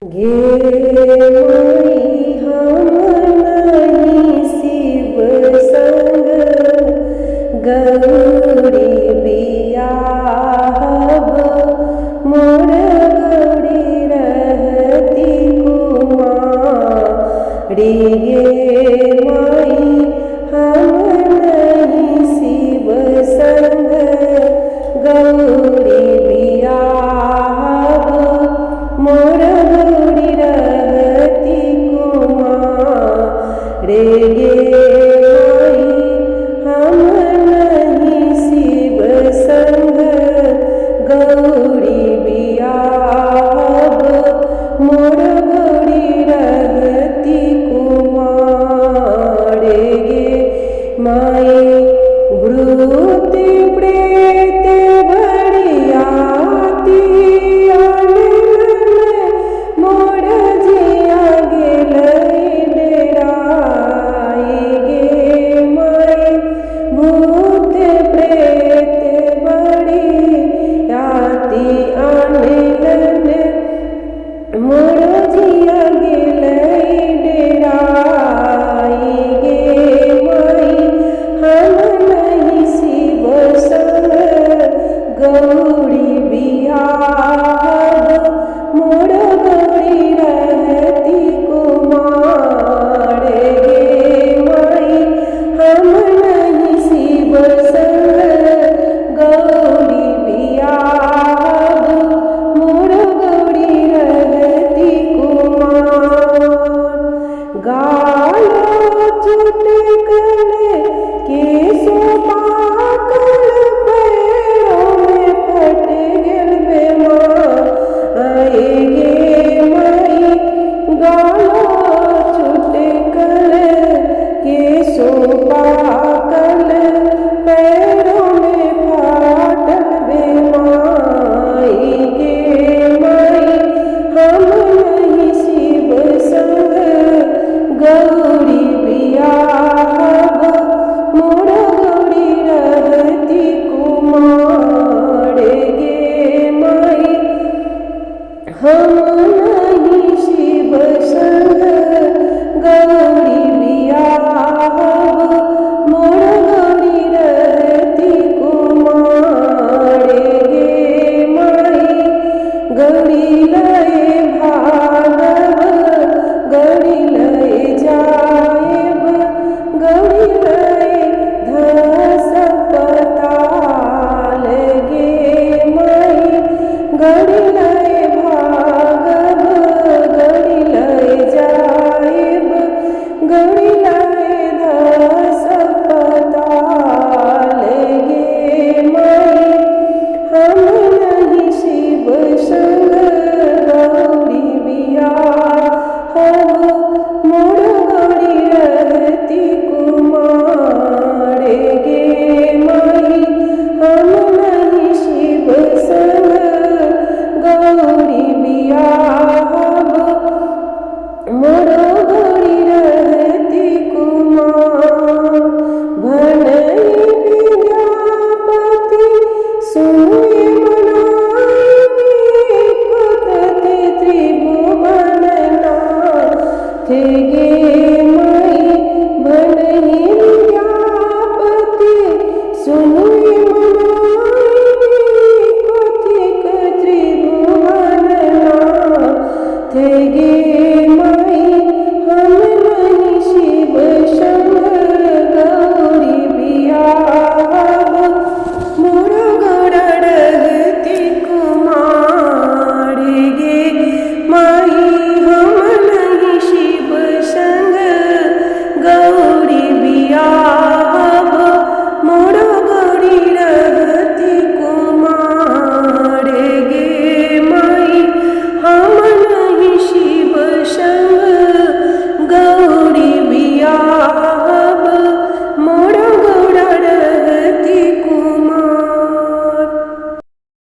गे माई हम नहीं शिव संग गौरी बियाहब, मोर गौरी रहती कुमारी। गे माई हम नहीं शिव संग गौरी बियाहब, मोर गौरी रहती कुमार। गे माई हम नहीं शिव संग गौरी बियाहब, मोर गौरी रहती कुमार। गे माई भूत प्रेत बरियाती आनलन, मोर जिया गेलै डेराई। गे माई भूत प्रेत बरियाती आनलन, मोर जिया गेलै डेराई। गे माई हम नहीं शिव संग गौरी बियाहब, मोर गौरी रहती कुमार। गे माई हम नहीं शिव संग गौरी बियाहब, मोर गौरी रहती कुमार। गालो चुटकल केसो पाकल, पैरों में फट गेल बेमार। गे माई गालो चुटकल केसो पाकल, पैरों में फाटल बेमाई। गे माई हम नहीं शिव संग गौरी बियाहब, मोर गौरी रहती कुमार। गे माई हम नहीं शिव संग गौरी बियाहब, मोर गौरी रहती कुमार। गे माई गौरी लय भागब, गौरी लय जायब, गौरी लय धसब पताल। गे माई गौरी लय भागब, गौरी लय जायब, गौरी लय धसब पताल। गे माई हम नहीं शिव संग गौरी बियाहब, मोर गौरी रहती कुमार। गे माई हम नहीं शिव संग गौरी बियाहब, मोर गौरी रहती कुमार। भनहि विद्यापति सुनुए मनाइनी, कथि त्रिभुवन नाथ। गे माई भनहि विद्यापति सुनुए मनाइनी, कथिक त्रिभुवन नाथ। गे माई